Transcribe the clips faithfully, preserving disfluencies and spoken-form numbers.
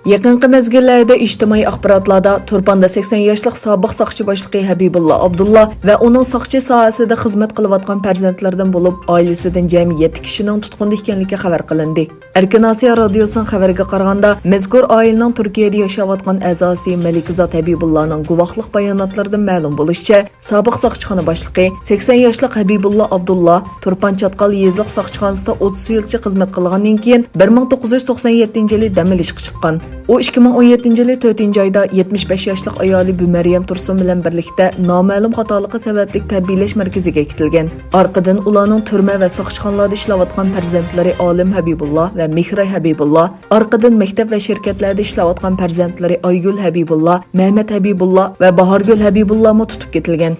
يېقىنقى مەزگىللەردە ئىجتىمائىي ئاخباراتلاردا تۇرپاندا سەكسەن ياشلىق سابىق ساقچى باشلىقى ھەبىبۇللا ئابدۇللا ۋە ئۇنىڭ ساقچى ساھەسىدە خىزمەت قىلىۋاتقان پەرزەنتلىرىدىن بولۇپ، ئائىلىسىدىن جەمئىي يەتتە كىشىنىڭ تۇتقۇندا ئىكەنلىكى خەۋەر قىلىندى. ئەركىن ئاسىيا رادىيوسىنىڭ خەۋىرىگە قارىغاندا، مەزكۇر ئائىلىنىڭ تۈركىيەدە ياشاۋاتقان ئەزاسى مەلىكزات ھەبىبۇللانىڭ گۇۋاھلىق باياناتلىرىدىن مەلۇم بولۇشىچە، سابىق ساقچىخانا باشلىقى، سەكسەن ياشلىق ھەبىبۇللا ئابدۇللا تۇرپان چاتقال يېزىلىق ساقچىخانىسىدا ئوتتۇز يىلچە خىزمەت قىلغاندىن كېيىن، بىر مىڭ توققۇز يۈز توقسان يەتتىنچى يىلى دەم ئېلىشقا چىققان. ئۇ ئىككى مىڭ ئون يەتتىنچى يىلى تۆتىنچى ئايدا يەتمىش بەش ياشلىق ئايالى بۈمەريەم تۇرسۇن بىلەن بىرلىكتە نامەلۇم خاتالىقى سەۋەبلىك تەربىيەلەش مەركىزىگە كېتىلگەن. ئارقىدىن ئۇلارنىڭ تۈرمە ۋە ساقچىخانىلاردا ئىشلەۋاتقان پەرزەنتلىرى ئالىم ھەبىبۇللا ۋە مېھراي ھەبىبۇللا، ئارقىدىن مەكتەپ ۋە شىركەتلەردە ئىشلەۋاتقان پەرزەنتلىرى ئايگۈل ھەبىبۇللا، مەمەت ھەبىبۇللا ۋە باھارگۈل ھەبىبۇللامۇ تۇتۇپ كېتىلگەن.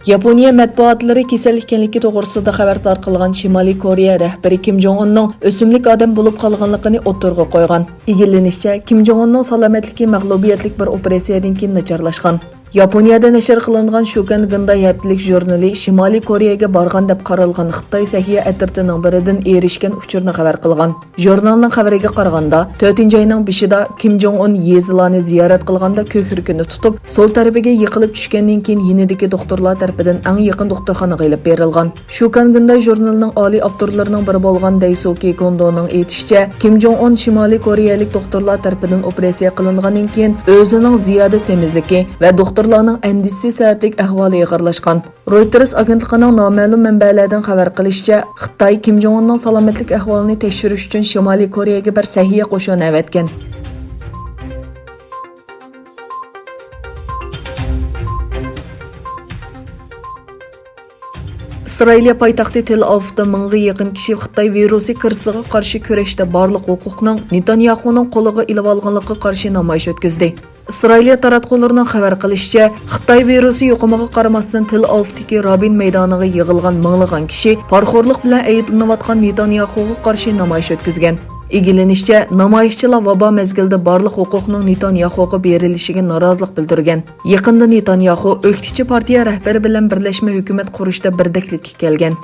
ياپونىيە مەتبۇئاتلىرى كېسەل ئىكەنلىكى توغرىسىدا خەۋەر تارقالغان شىمالىي كورېيە رەھبىرى كىم جوڭ ئۇننىڭ ئۆسۈملۈك ئادەم بولۇپ قالغانلىقىنى ئوتتۇرىغا قويغان. ئىگىلىنىشىچە، كىم جوڭ ئۇننىڭ سالامەتلىكى مەغلۇبىيەتلىك بىر ئوپېراتسىيەدىن كېيىن ناچارلاشقان. ياپونىيەدە نەشر قىلىنغان شۇكەن گىنداي ھەپتىلىك ژۇرنىلى شىمالىي كورېيەگە بارغان دەپ قارالغان خىتاي سەھىيە ئەترىتىنىڭ بىرىدىن ئېرىشكەن ئۇچۇرنى خەۋەر قىلغان. ژۇرنالنىڭ خەۋىرىگە قارىغاندا، تۆتىنچى ئاينىڭ بېشىدا كىم جوڭ ئۇن يېزىلارنى زىيارەت قىلغاندا كۆكرىكىنى تۇتۇپ، سول تەرىپىگە يىقىلىپ چۈشكەندىن كېيىن يېنىدىكى دوختۇرلار تەرىپىدىن ئەڭ يېقىن دوختۇرخانىغا ئېلىپ بېرىلغان. شۇكەن گىنداي ژۇرنىلىنىڭ ئالىي ئاپتورلىرىنىڭ بىرى بولغان دەيسۇكى گوندونىڭ ئېيتىشىچە، كىم جوڭ ئۇن شىمالىي كورېيەلىك دوختۇرلار تەرىپىدىن ئوپېراتسىيە قىلىنغاندىن كېيىن ئۆزىنىڭ زىيادە سېمىزلىكى ۋە دوختۇرلارنىڭ ئەندىشىسى سەۋەبلىك ئەھۋالى ئېغىرلاشقان. رويتېرس ئاگېنتلىقىنىڭ نامەلۇم مەنبەلەردىن خەۋەر قىلىشىچە، خىتاي كىم جوڭ ئۇننىڭ سالامەتلىك ئەھۋالىنى تەكشۈرۈش ئۈچۈن شىمالىي كورېيەگە بىر سەھىيە قوشۇنى ئەۋەتكەن. ئىسرائىلىيە پايتەختى تېل ئاۋىۋدا مىڭغا يېقىن كىشى خىتاي ۋىرۇسى كىرىزىسىغا قارشى كۈرەشتە بارلىق ھوقۇقنىڭ نېتانياھۇنىڭ قولىغا ئېلىۋالغانلىقىغا قارشى نامايىش ئۆتكۈزدى. ئىسرائىلىيە تاراتقۇلىرىنىڭ خەۋەر قىلىشىچە، خىتاي ۋىرۇسى يۇقۇمىغا قارىماستىن، تېل ئاۋىۋدىكى رابىن مەيدانىغا يىغىلغان مىڭلىغان كىشى پارىخورلۇق بىلەن ئەيىبلىنىۋاتقان نېتانياھۇغا قارشى نامايىش ئۆتكۈزگەن. ئىگىلىنىشىچە، نامايىشچىلار ۋابا مەزگىلىدە بارلىق ھوقۇقنىڭ نېتانياھۇغا بېرىلىشىگە نارازىلىق بىلدۈرگەن. يېقىندا نېتانياھۇ ئۆكتىچى پارتىيە رەھبىرى بىلەن بىرلەشمە ھۆكۈمەت قۇرۇشتا بىردەكلىككە كەلگەن.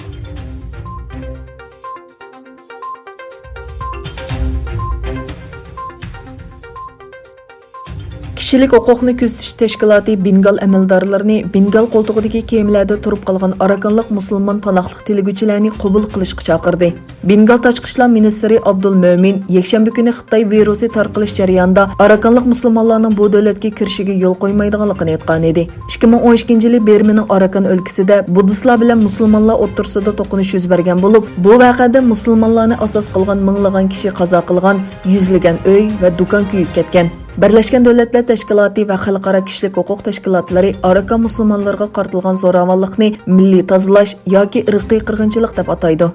كىشىلىك ھوقۇقنى كۆزىتىش تەشكىلاتى بېنگال ئەمەلدارلىرىنى بېنگال قولتۇقىدىكى كېمىلەردە تۇرۇپ قالغان ئاراكانلىق مۇسۇلمان پاناھلىق تىلىگۈچىلەرنى قوبۇل قىلىشقا چاقىردى. بېنگال تاشقى ئىشلار مىنىستىرى ئابدۇل مۆمىن يەكشەنبە كۈنى خىتاي ۋىرۇسى تارقىلىش جەريانىدا ئاراكانلىق مۇسۇلمانلارنىڭ بۇ دۆلەتكە كىرىشىگە يول قويمايدىغانلىقىنى ئېيتقانىدى. ئىككى مىڭ ئون ئىككىنچى يىلى بىرمىنىڭ ئاراكان ئۆلكىسىدە بۇددىستلار بىلەن مۇسۇلمانلار ئوتتۇرىسىدا توقۇنۇش يۈز بەرگەن بولۇپ، بۇ ۋەقەدە مۇسۇلمانلارنى ئاساس قىلغان مىڭلىغان كىشى قازا قىلغان، يۈزلىگەن ئۆي ۋە دۇكان كۆيۈپ كەتكەن. بىرلەشكەن دۆلەتلەر تەشكىلاتى ۋە خەلقئارا كىشىلىك ھوقۇق تەشكىلاتلىرى ئاراكان مۇسۇلمانلىرىغا قارىتىلغان زوراۋانلىقنى مىللىي تازىلاش ياكى ئىرقىي قىرغىنچىلىق دەپ ئاتايدۇ.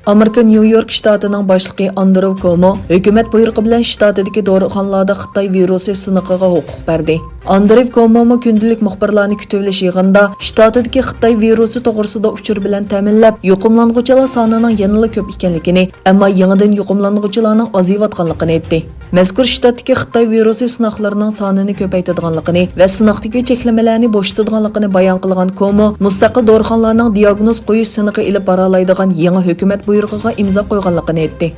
ئامېرىكا نيۇ يورك شتاتىنىڭ باشلىقى ئاندرېۋ كومو ھۆكۈمەت بۇيرۇقى بىلەن شتاتىدىكى دورىخانىلاردا خىتاي ۋىرۇسى سىنىقىغا ھوقۇق بەردى. ئاندرېۋ كومومۇ كۈندىلىك مۇخبىرلارنى كۈتۈۋېلىش يىغىنىدا شتاتىدىكى خىتاي ۋىرۇسى توغرىسىدا ئۇچۇر بىلەن تەمىنلەپ، يۇقۇملانغۇچىلار سانىنىڭ يەنىلا كۆپ ئىكەنلىكىنى، ئەمما يېڭىدىن يۇقۇملانغۇچىلارنىڭ ئازىيىۋاتقانلىقىنى ئېيتتى. مەزكۇر شتاتتىكى خىتاي ۋىرۇسى سىناقلىرىنىڭ سانىنى كۆپەيتىدىغانلىقىنى ۋە سىناقتىكى چەكلىمىلەرنى بوشىتىدىغانلىقىنى بايان قىلغان كومو مۇستەقىل دورىخانىلارنىڭ دىياگنوز قويۇش سىنىقى ئېلىپ بارالايدىغان يېڭى ھۆكۈمەت بۇيرۇقىغا ئىمزا قويغانلىقىنى ئېيتتى.